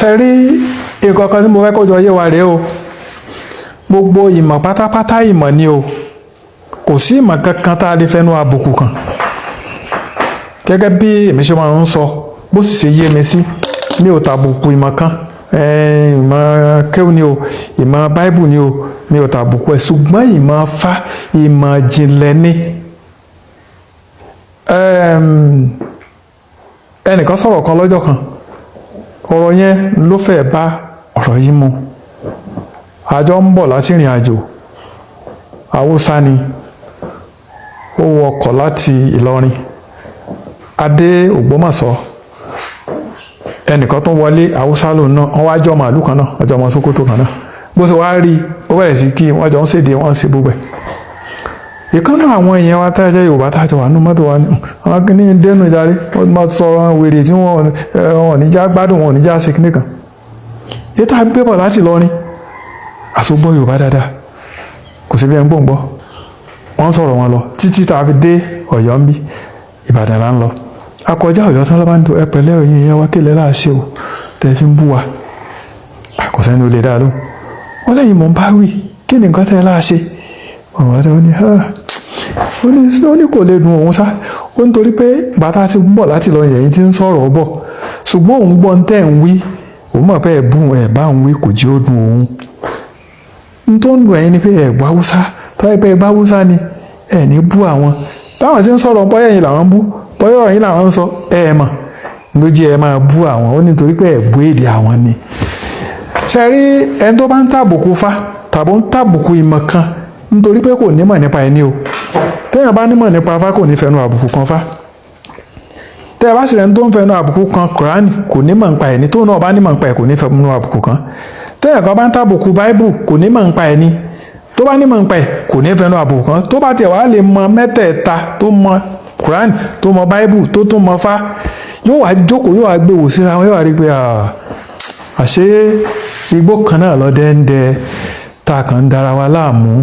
Ṣe rí nǹkan kan tí mo fẹ́ kó jọ yé wa rèé o. Gbogbo ìmọ̀ pátápátá ìmọ̀ ni o. Kò sí ìmọ̀ kankan tá a lè fẹ́nu àbùkù kàn. Gẹ́gẹ́ bí èmi ṣe máa ń sọ, bó sì ṣe yé mi sí, mi ò tàbùkù ìmọ̀ kan. Ìmọ̀ kéwù ni o, ìmọ̀ báíbù ni o, mi ò tàbùkù ẹ̀, ṣùgbọ́n ìmọ̀ fá, ìmọ̀ jìnlẹ̀ ni. Ẹnìkan sọ̀rọ̀ kan lọ́jọ́ kan, ọ̀rọ̀ yẹn ló fẹ́ bá ọ̀rọ̀ yìí mu. Àjọ ń bọ̀ láti ìrìn àjò, Haúsá ni, ó wọ ọkọ̀ láti Ìlọrin adé Ògbómọ̀ṣọ́. Ẹnìkan tó wọlé, Haúsá lòun náà, wọ́n wá jọ màálù kan náà, ọjọ́ ọmọ Sókótó kan náà. Bó ṣe wá rí, ó bẹ̀rẹ̀ sí kí wọ́n jọ ń ṣèdè, wọ́n ń ṣe gbogbo ẹ̀. Ìkan náà àwọn èèyàn wa tá a jẹ́ Yorùbá tá a jọ wà nínú mọ́tò wa ní àwọn kìíní dénú ìdarí, wọ́n máa sọ wèrè tí wọ́n ò ní já gbádùn, wọn ò ní já ṣe kíní kan. Èyí tá a gbé bọ̀ láti Ìlọrin, àsogbọ́ Yorùbá dáadáa, kò sí bí ẹni gbòǹgbọ́. Wọ́n sọ̀rọ̀ wọn lọ títí tá a fi dé Ọ̀yọ́ ń bí. Ìbàdàn là ń lọ. Akọjá Ọ̀yọ́ tán, lọ́ba ń tó ẹ pẹ̀lẹ́, òyìn ìyẹn wá kílẹ̀ láàṣẹ o tẹ́ fi ń bú wa? Kò sẹ́ni ó lè dá lóhùn. Wọ́n lẹ́yìn mò ń bá wí, kí ni nǹkan tẹ́ láàṣẹ? Ọ̀rọ̀ rẹ̀ ó ní kò lè dùn òun sá. Ó ní torí pé bàtà ti ń bọ̀ láti lọ yẹ̀yìn tí ń sọ̀rọ̀ bọ̀, ṣùgbọ́n òun gbọ́ ń tẹ̀ ń wí, òun mọ̀ pé ẹ̀ bú ẹ̀ bá òun wí, kò jí ó dùn òun. N tó ń dùn ẹ̀yin ni pé ẹ̀ gbọ́ Haúsá. Tọ́wọ́ pé ẹ̀ gbọ́ Haúsá ni, ẹ̀ ní bú àwọn. Báwọn ṣe ń sọ̀rọ̀, bọ́yá ẹ̀yin làwọn ń bú, bọ́yá ọ̀rọ̀ yín làwọn ń sọ, ẹ̀ mọ̀ ló jẹ́ ẹ máa bú àwọn. Ó nítorí pé ẹ̀ gbọ́ èdè àwọn ni. Ṣe rí ẹni tó bá ń tàbùkù fá tàbí ń tàbùkù ìmọ̀ kan, nítorí pé kò nímọ̀ nípa ẹni o. Téèyàn bá nímọ̀ nípa fá, kò ní fẹnu àbùkù kan fá. Tẹ́ ẹ bá sì rẹ̀ ń tó ń fẹnu àbùkù kan Kùránì, kò nímọ̀ nípa ẹni. Tó náà bá nímọ̀ nípa ẹ̀, kò ní fẹnu àbùkù kan. Téèyàn kan bá ń tàbùkù báíbù, kò nímọ̀ nípa ẹni. Tó bá nímọ̀ nípa ẹ̀, kò ní fẹnu àbùkù kan. Tó bá tiẹ̀ wá lè mọ mẹ́tẹ̀ẹ̀ta, tó mọ Kùránì, tó mọ báíbù, tó tún mọ fá, yóò wá jókòó, yóò wá gbé wò síra wọn, yóò wá rí pé àṣé igbó kan náà lọ́dẹ ń dẹ tá a kàn ń dara wa láàmú.